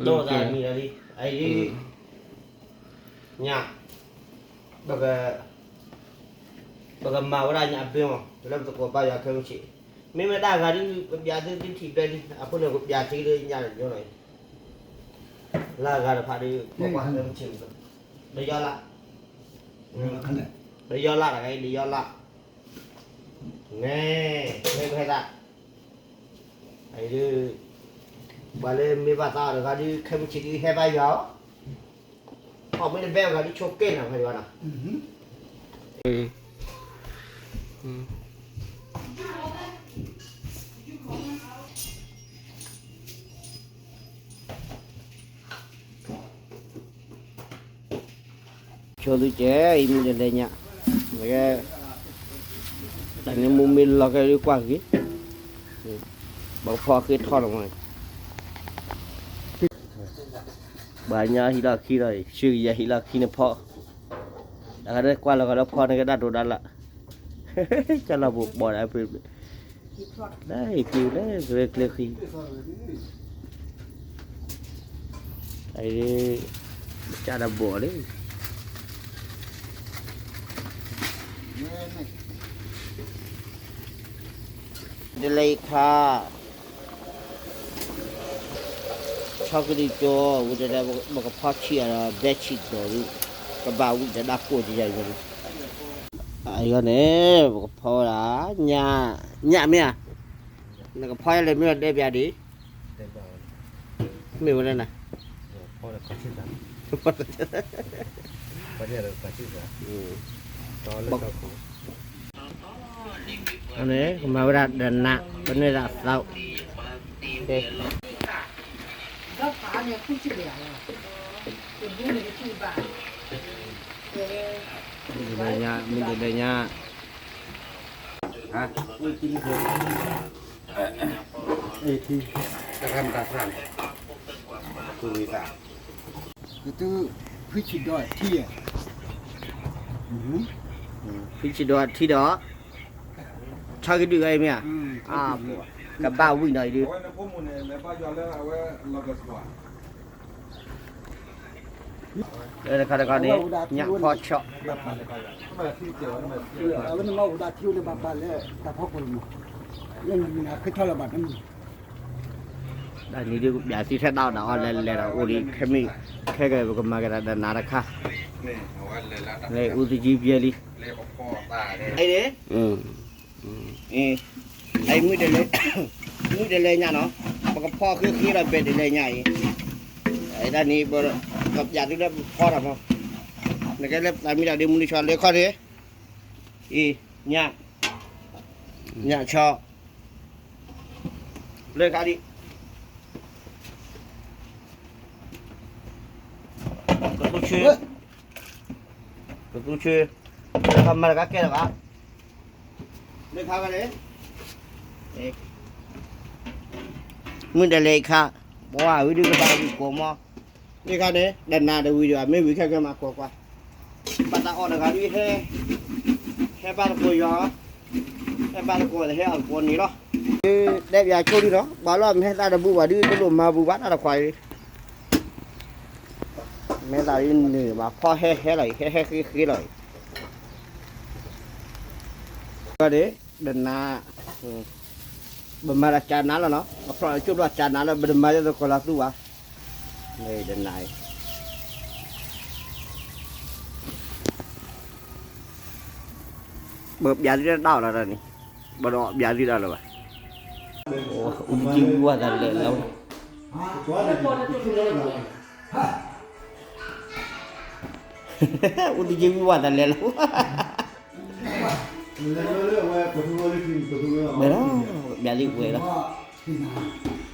လၢ ဒိၣ်သးမံၤလီၤလံ အအံၤဒ် ညၣ် ပက ပကမၤဝဲဒၣ်ညၣ်အဘ့မး လၢပသကိးဘါယွၤခဲမုၢ်ဆ့ၣ်, မ့မ့ၢ်တၢ်ဂၤဒ် ကပျးသုသုထံၣ်ဘဲလံ အဃိန့ၣ် ကပျးထံလၢညၣ်တညီလီၤအံၤ, လၢအဂၤတဖၣ်ဒ် ပကွၢ်ခဲမုၢ်ဆ့ၣ် ဒီးယီၢ်လၣ် ဒီးယီၢ်လၣ်တဂၤအံၤ ဒီးယီၢ်လၣ် နဲ မ့ၢ်ပဟဲသး အံၤဒ် ပှၤလၢမ့ၢ်ဘၣ်သးအီၤတဂၤဒ် ခဲမုၢ်ဆ့ၣ်ဒ်ဟဲဘါယွၤအီၤ, အီၣ်မ့ၢ်တဘဲအဂၤဒ်ဆိးကဲနၤဖဲဒံးဘၣ်နီၤ. ဆိသုကဲ အံၤမုၢ်တလဲညါ တၢ်န့ၣ်မူမ့ၢ်လီၤကဲဒ်ကွၢ်ဂ့ၤ, ဘၣ်ဖီဃ့ထီၣ်လီၤမး, ဘၣ်ညါဟံးလီၢ်ခံလီၤ, ဆှၢကယၤဟံးလီၢ်ခံန့ၣ်ဖီ, တၢ်ကကွၢ်လီၤကဒီးဖီန့ၣ်ကဒၣ်ဒိးဒၣ်လၢ်, ကၢ်လီၤပူၤပိာ်ဒၣ်ပ လၢဟံးက့ၤလၢကျဲကျဲဃံ, အံၤ ကၢ်ဒီးဘိးလံ, ဒ်လဲၣ်ခါ ဆီကဒုကၠိ ဝံၤဒီး ပကဖီဆံးအီၤဒီး ဘဲဆံးဒိးဒုး ကဘၣ်ဝံၣ်ဒီးဒၣ်ကိၣ်ကယၤအံၤ, အံၤန့ၣ် ပကဖီဝဲဒၣ် ညၣ် ညၣ်မ့ၢ်ဧါ, နကဖီယလဲၣ်မ့ၢ်ဝဲဒဲပျးဒံး, မ့ၢ်ဝဲဒၣ်နၤ န့ၣ် ကမၤဝဲဒၣ်ဒီးနး ပန့ၢ်ဒၣ်သး, မုၢ်တလဲညါ မုၢ်တလဲညါ တၢ်မတၤသၣ်န့ၣ် ကသု ဖုဆံးဒီးထံယဲၢ်, ဖုဆံးဒီးထံဒီး ဆီကဒုအံၤမ့ၢ်ဧါ, ကဘၣ်ဝံၣ်နီၤအံၤဒုး လၢတခါတခါန့ၣ် ညၣ်ဖီဆီၣ် အဝဲန့ၣ်မ့ၢ်ဝဲဒၣ်ထံအိၣ်န့ၣ်ဘၣ်ဘၣ်လၢတၢ်ဖီခိၣ်လီၤမး, လၢနမံၤနၤဃ့ထီၣ်လၢၤဘၣ်တမုာ်, တၢ်နံၤဒုးကပျးသံထဲတၢ်အီၣ်တၢ်အီလဲၤလဲၤဒီးအိၣ်လံ ခဲမုၢ် ခဲကပကမၤက့ၤတၢ်ဒီးနးတခါ, လၢအူသယုၢ်ပျဲလံ, အံၤ အံၤ မုၢ်တလဲ မုၢ်တလဲညါနီၤ, ပကဖီဃ့ဃ့ဒီးဘဲတလဲညါအံၤ, အံၤတၢ်နံၤ ပကပျးသုလၢပဖီတၢ်မး, နကဲလၢပသးမံတၢ်ဒ်မုၢ်နံၤဆီလၢခီၣ်န့ၣ်, အံၤ ညၣ် ညၣ်ဆီ လၢခါဒံး ကသူဆှၢ ကသူဆှၢ မၤတကါကဲလီၤဘၣ် လၢခါကလဲၣ် မုၢ်တလဲခါ ပှၤဝံၤဒုးကဘၣ်ဝံၤကိးမီၤ လၢခါန့ၣ် တနၤတဝံၤဒီး မ့ၢ်ဝံၤခဲကဲမၤကိးကွၢ် ဘၣ်တၢ်အီၣ်တဂၤဒုးဟဲ ဟဲဘၣ်တကိးယွၤ ဟဲဘၣ်တကိးဟဲအီၣ်တကိးန့ၣ်လီၤ တဲပၠးဆိဒုနီၤ ဘၣ်လီၤမ့ၢ်ဟဲသးတဘူၣ်ဘၣ်ဒုး တလိၣ်မၤဘူၣ်ဘၣ်တၢ်တခွါအံၤ မ့ၢ်သးဒ်န့ၣ်ဘၣ် ဖီဟဲဟဲလီၤအံၤ ဟဲဟဲဃ့ဃ့လီၤအံၤ ဒီး ဒနါ ပမၤတၢ်ကၢ်နါလီၤနီၤ အဖျိၣ်ကၠိၣ်ဘျီကၢ်နါလီၤ ပတမၤယသကိးလီၤသူဘၣ် မ့ၢ်ဒနါအံၤ ပပျးသုတၢ်လီၤတၢ်န့ၣ် ပတအီၣ်ပျးသုတၢ်လၢၤဘၣ် အိၣ်တက့ၢ်ဝံၤဝါသးလဲၤလီၤ အိၣ်တက့ၢ်ဝံၤဝါသးလဲၤလီၤ ဝဲလီၤ ပျးသုဝဲလီၤ